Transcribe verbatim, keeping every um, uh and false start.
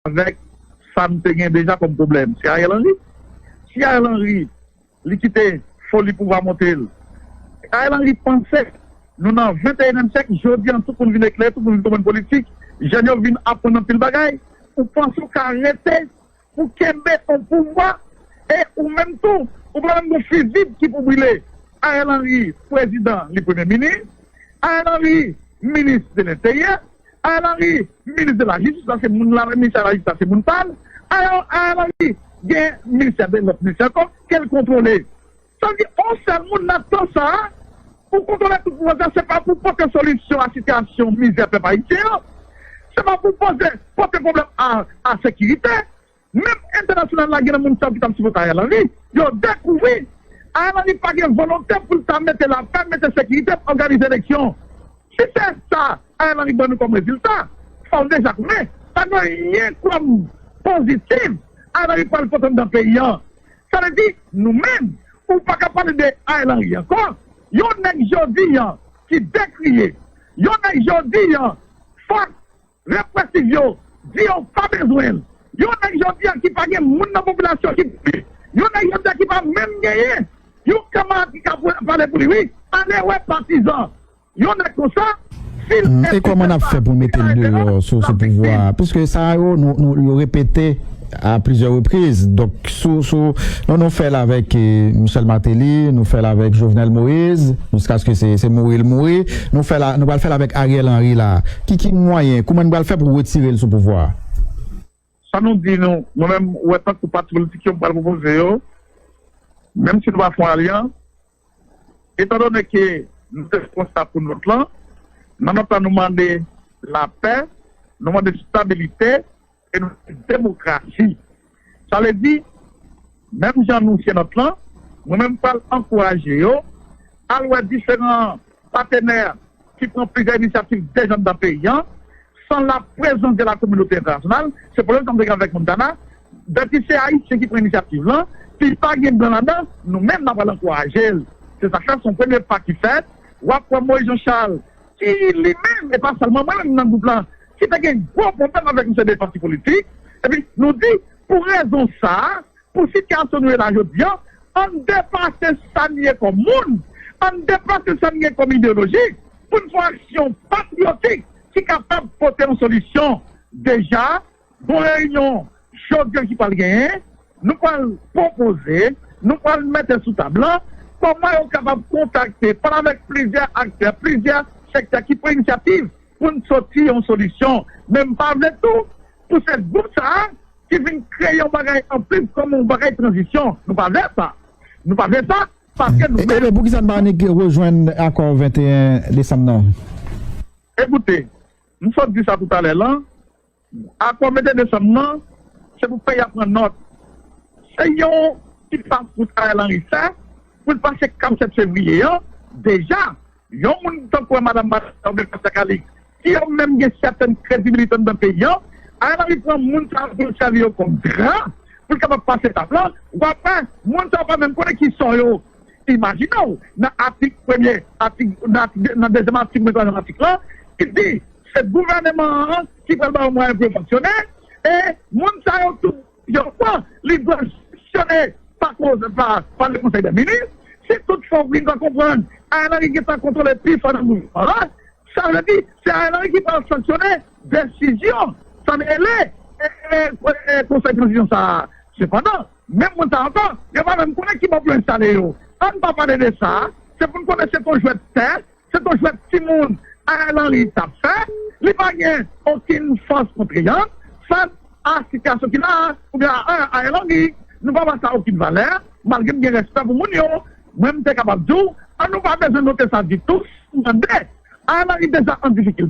avèk sa m te gen deja kòm pwoblèm. Se Ariel Henry. Si Ariel Henry, li kite foli pouvwa monte l. Ariel Henry panse nou nan venteyenèm syèk, jodi an tout moun vin eklere, tout moun vin konprann politik, jèn yo vin aprann anpil bagay. Ou panse w ka rete pou kenbe yon pouvwa, e ou menm tou, ou pa menm gon fizib ki pou brile. Ariel Henry, prezidan, li premye minis. Ariel Henry, minis de lenteryè. Ariel Henry, minis de la jistis, paske moun la, ministè la jistis la, se moun pa l. Ariel, Ariel Henry, gen ministè de lòt ministè ankò, ke l kontwole. Sa vle di, yon sèl moun nan tan sa a, pou kontwole tout pouvwa sa, se pa pou pote solisyon a sitiyasyon mizè pèp ayisyen an. Se pa pou poze, pote pwoblèm a, a sekirite. Menm entènasyonal la, gen nan moun sa yo ki t ap sipòte Ariel Henry. Yo dekouvri Ariel Henry pa gen volonte pou l ta mete lapè, mete sekirite, òganize eleksyon. Si se sa Ariel Henry ban nou kòm rezilta, fò w deja konnen, pa gen anyen kòm pozitif Ariel Henry pral pote anndan peyi an. Sa vle di, nou menm, ou pa ka pale de Ariel Henry ankò. Yon nèg jodi an ki dekriye, yon nèg jodi an, fòs represif yo di yo pa bezwen l. Yon nèg jodi an ki pa gen moun nan popilasyon ki pou li. Yon nèg jodi an ki pa menm genyen yon kanmarad ki ka pou, pale pou li, wi. Ale wè patizan. Yon nèg konsa, si l... Hmm, e kòman n ap fè pou mete l deyò sou, sou pouvwa a? Piske sa yo, nou, nou, yo repete a plizyè repriz. Donk, sou, sou, nou, nou fè l avèk, eh, Michel Martelly, nou fè l avèk Jovenel Moïse, jiskaske se, se mouri l mouri. Nou fè la, nou pral fè l avèk Ariel Henry la. Ki, ki mwayen, kouman n pral fè pou retire l sou pouvwa a? Sa nou di nou, nou menm, ou wè tankou pati politik yo pral pwopoze yo, menm si nou pa fè yon alyans, etandone ke nou te fè konsta pou nòt lan, nan nòt lan nou mande lapè, nou mande stabilite, e nou mande demokrasi. Sa vle di, menm jan nou se nòt lan, mwen menm pral ankouraje yo, al wè diferan patenè ki pran plizyè inisyativ deja anndan peyi an, san la prezans de la kominote entènasyonal. Se pwoblèm sa m te gen avèk Montana. Dèpi se Ayisyen ki pran inisyativ lan, pi pa gen blan ladan, nou menm n ap pral ankouraje l. Se sa k fè se yon premye pa ki fèt. W ap wè Moïse Jean Charles, ki li menm, e pa sèlman mwen menm nan gwoup lan, ki te gen gwo pwoblèm avèk yon seri de pati politik. Epi nou di, pou rezon sa a, pou sitiyasyon nou ye la jodi an, ann depase sa n ye kòm moun, ann depase sa n ye kòm ideyoloji, pou n fè yon aksyon patriyotik ki kapab pote yon solisyon. Deja, gon reyinyon jodi an ki pral genyen, nou pral pwopoze, nou pral mete sou tab lan, kòman yo kapab kontakte, pale avèk plizyè aktè, plizyè sektè ki pran inisyativ pou n soti yon solisyon. Men m pa vle tou pou se gwoup sa a ki vin kreye yon bagay anplis kòm yon bagay tranzisyon. Nou pa vle sa. Nou pa vle sa, paske nou... E, menm, ebyen, poukisa n pa annik rejwenn akò venteyen desanm nan? Ekoute, m sot di sa toutalè lan, akò venteyen desanm nan, se pou peyi a pran nòt. Se yon ti pas pou Ariel Henry fè, pou l pase kap sèt fevriye an, deja, yon moun tankou madanm Martha oubyen pastè Calixte, ki yo menm gen sètèn kredibilite anndan peyi an, Ariel Henry pran moun sa yo pou l sèvi yo kòm dra, pou l kapab pase etap lan, w ap wè, moun sa yo pa menm konnen ki sò yo. Imajine w, nan atik premye, atik, nan atik, nan dezyèm atik, mwen twazyèm atik lan, ki di, se gouvèneman an ki pral ba yo mwayen pou yo fonksyone, e moun sa yo tout, yo pran, li dwe fonksyone pa koz, pa, pa le konsèy dè minis. Si toutfwa w vin pa konprann, Ariel Henry gentan kontwole pi fò nan gouvènman an, sa vle di, se Ariel Henry ki pral sanksyone desizyon, sa n rele, e, e, e, konsèy tranzisyon sa a. Sepandan, menm moun sa ankò, yo pa menm konnen ki bò pou yo enstale yo. Ann pa pale de sa, se pou n konnen se t on jwèt tè, se t on jwèt timoun Ariel Henry t ap fè, li pa gen okenn fòs kontreyant fas a sitiyasyon ki la a, oubyen a, a Ariel Henry. Nou pa ba sa okenn valè, malgre m gen respè pou moun yo, mwen m te kapab di w, an nou pa bezwen note sa ditou, si n tande Ariel Henry deja an difikilte.